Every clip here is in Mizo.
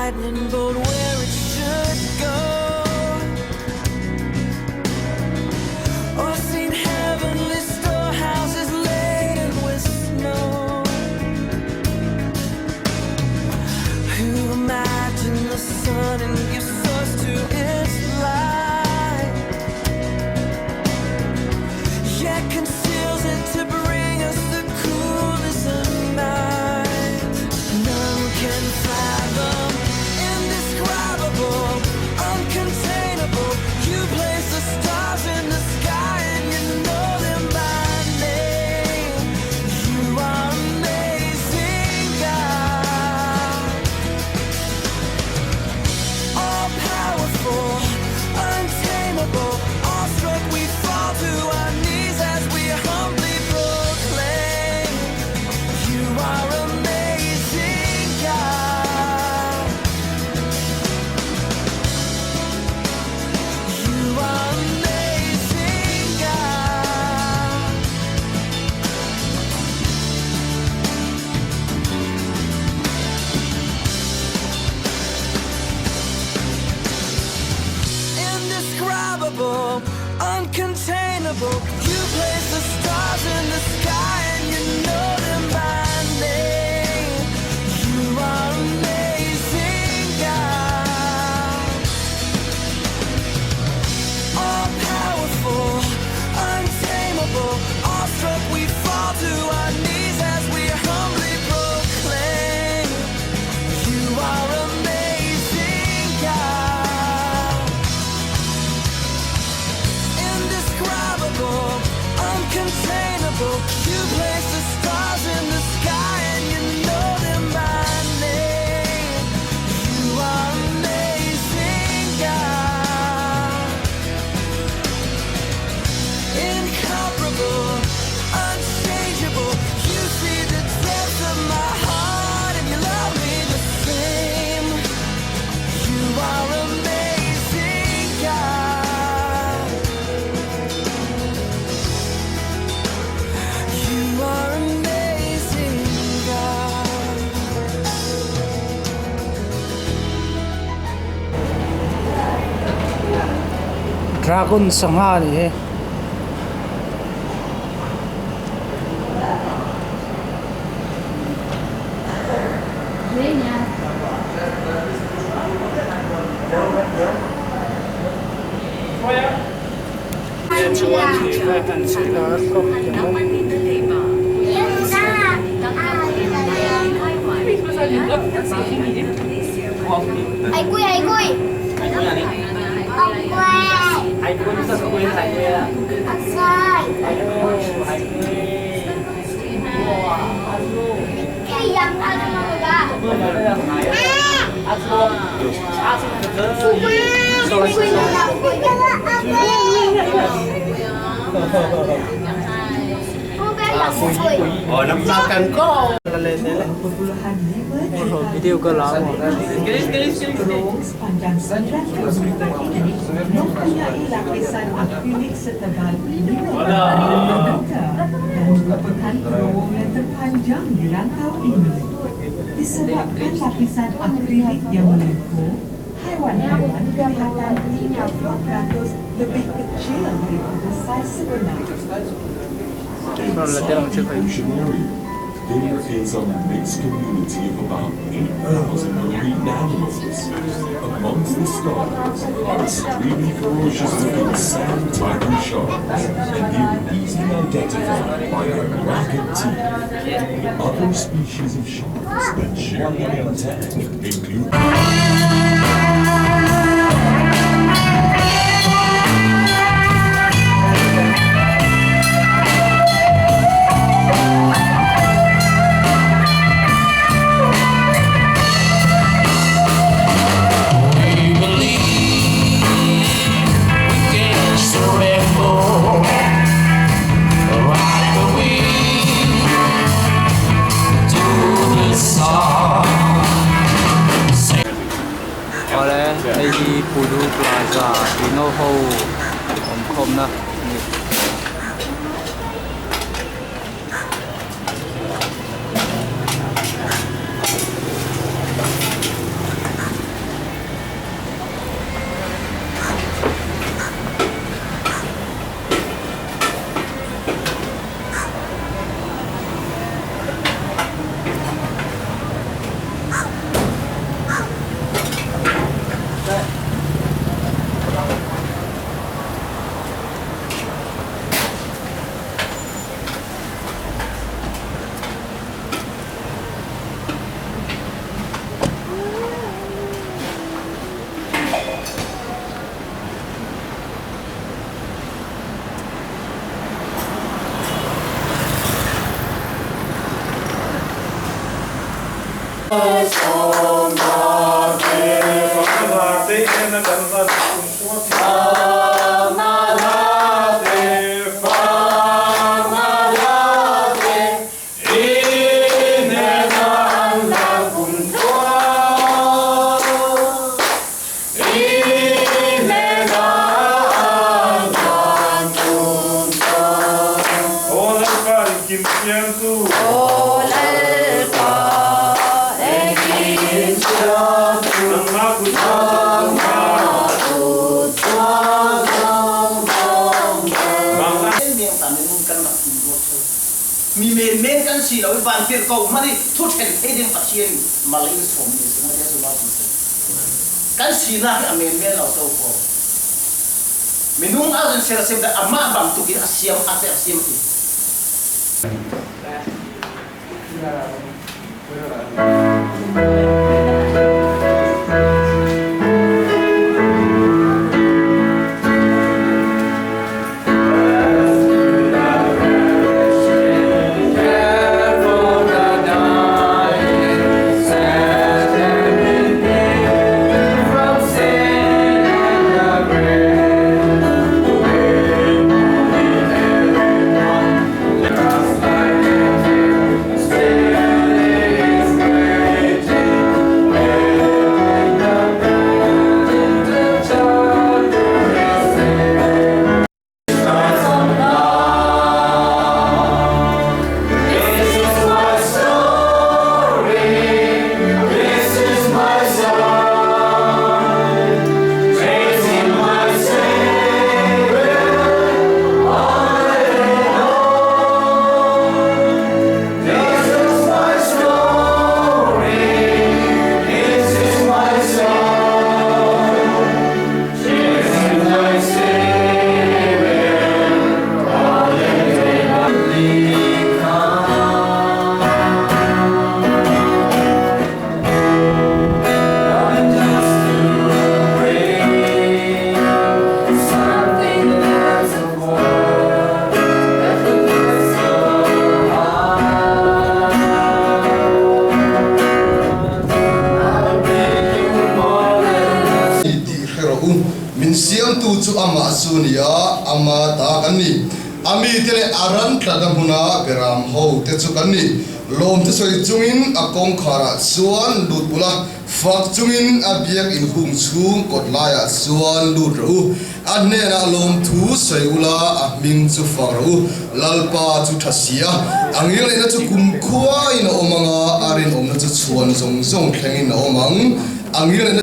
lightning bolt where it should go. Or seen heavenly storehouses laden with snow. Who imagined the sun and gives source to its light? Yet conceals it to bring us the coolness of night. None can fathom, indescribable, uncontainable. You place the stars in the sky and you know them by name. You are amazing, God. All powerful, untamable, awestruck, we fall to our knees as we humbly proclaim. You are amazing, God. You are amazing, God. Indescribable, uncontainable. You place the stars in the sky and you know them by name. You are amazing, God. All powerful, untamable, awestruck, we fall to our knees as we humbly proclaim. You are amazing, God. Indescribable, uncontainable. You place the stars in the sky and you know them by name. You are amazing, God. Incomparable, unchangeable. You see the depths of my heart and you love me the same. You are amazing, God. You are amazing, God. Dragon sangha a nih hi. 海龟，海龟，海龟，海龟，可以养它的吗，爸爸？乌龟，乌龟，我不要养乌龟。 Video ka lang. Terowong sepanjang 94 ini mempunyai lapisan akrilik setebal 5 meter dan merupakan terowongan terpanjang di rantau ini. Disebabkan lapisan akrilik yang melengkung, haiwan-haiwan kelihatan 30% lebih kecil daripada saiz sebenar. In the ocean area, there is a mixed community of about 8,000 marine animals. Amongst the stars are extremely ferocious-looking sand tiger sharks, and they are easily identified by their ragged teeth. Other species of sharks that share the name tag include We believe we can surrender right away to the sun. Awle hei hi Pudu Plaza tih ho awm khawmna a ni. Mi menmen kan si lo i vantirhkoh hmanh i thu ṭhen thei ding Pathian mal in sawmmi a si. Mah cu kan sinak hi a menmen lo to ko. Minung ahcun sersiam dah amah bantuk in a siam a sersiam ti. Tih hre rawh u. Min siamtu chu amah chu ni a, ama ta kan ni. A mite leh a ran tlatna hmuna beram ho te chu kan ni. Lawmte sawi chungin a kawngkharah chuan lut ula, fak chungin a biak inhung chhung kawt laiah chuan lut rawh u. A hnenah lawmthu sawi ula, a hming chu fak rawh u. Lalpa chu tha si a, a ngilneihna chu kumkhuain a awm ang a, a rinawmna chu chhuan zawng zawng thlengin a awm ang. A ngilneihna.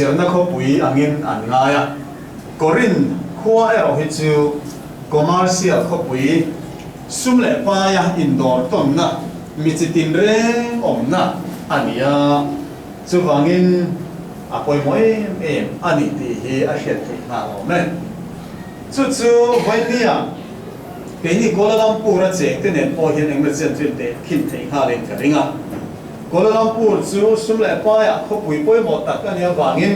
Zirna khawpui angin an ngai a, Korinth khua erawh hi chu commercial khawpui, sum leh paia indawr tawnna, mi chi tinreng awmna a ni a, chuvangin a pawimawh em em a ni tih hi a hriat theih nghal awm e. Chu chu Vawinia keini Kuala Lumpur-a chengte nen pawh hian engemaw chen chu inteh khin theih nghalin ka ring a. Kuala Lumpur chu sum leh paiah khawpui pawimawh tak a nih avangin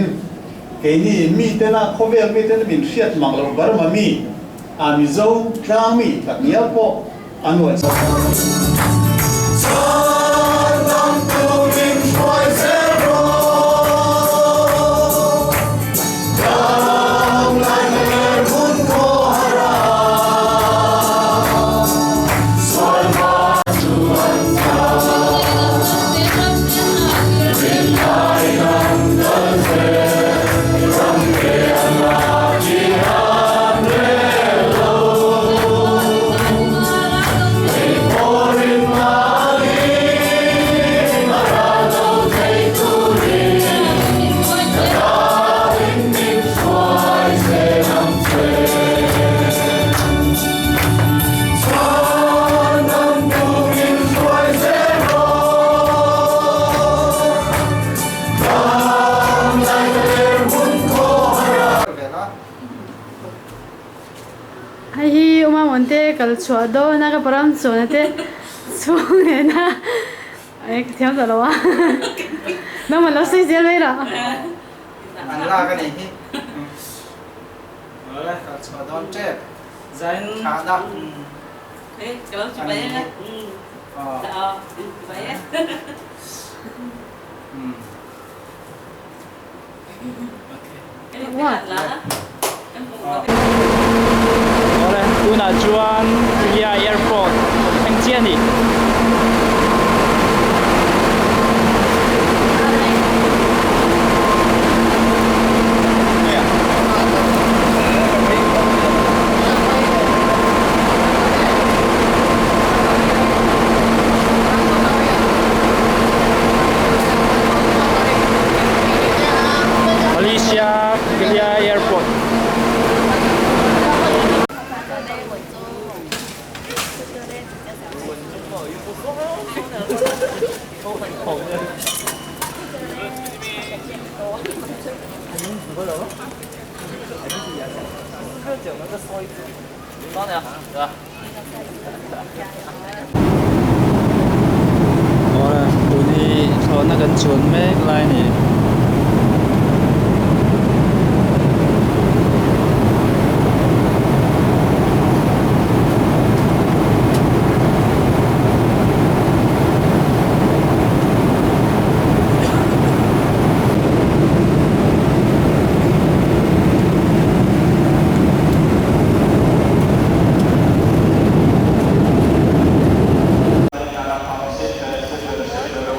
keini mitena khawvel mitena min hriat mang loh Burma mi, a Mizo tlang mi tak ngial pawh an uaih Hei hi Uma Muante kal chhuah dawn a ka param chuan te chhung nena e ka thiam tawh lo a nangmah lo sawi zel mai rah. An lak a nih hi. Kal chhuah dawn tep. Thahna. Awle tunah chuan Kria Airport kan thleng chiah a ni. Malaysia Kria Airport. Awle tun hi thlawhna kan chuan mek lai a ni.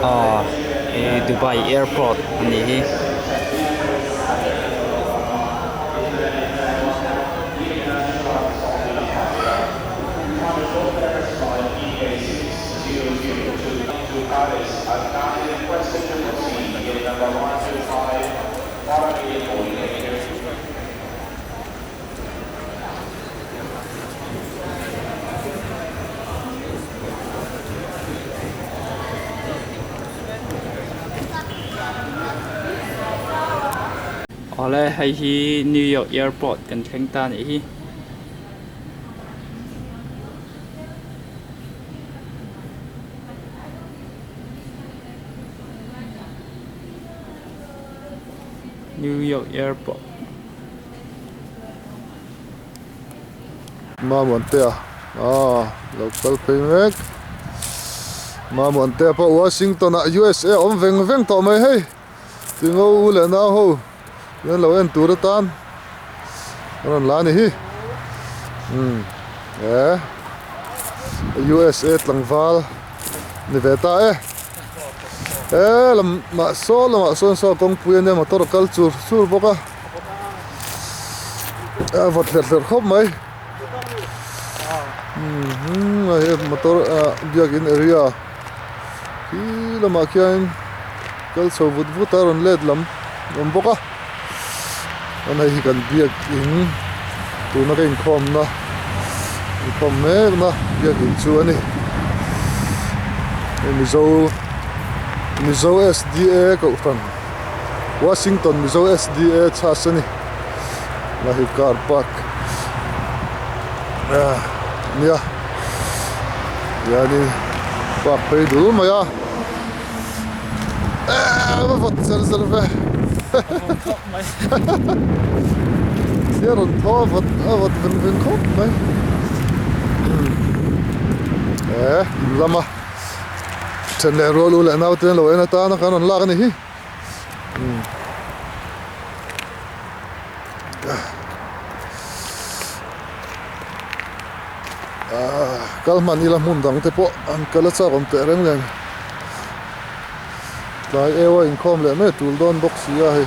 Aw hei Dubai airport a nih hi. Awle hei hi New York airport kan thleng ta a nih hi. New York Airport. Mamuantea ah lo kal phei mek Mamuantea pawh Washington ah USA a awm veng veng tawh mai hei tingo u leh nau ho hian lo en tur atan a rawn la a ni hi umm eh USA tlangval ni ve ta e. He lamah saw lamah sawn saw kawngpui ania motor a kal chur chur bawk a a vawt hlerh hlerh khawp mai umm hei motor ah biakin area khi lamah khian kal chho vut vut a rawn let lam a awm bawk a. Chuan hei hi kan biakin tuna ka inkhawmna inkhawm mekna biakin chu a ni. Hei Mizo Mizo S_D_A kohhran Washington Mizo S_D_A church a ni. Helai hi car park a nia hianin park phei dul mai a. Eee va vawt zel zel ve thil a rawn thaw a vawt a vawt veng veng khawp mai eee in lama then leh rual u leh naute an lo en atana kan rawn lak a ni hi. Kal hman ila hmun dang te pawh an kal a chak awm teh reng nen tlai eua inkhawm leh mai a tul dawn bawk si a hei.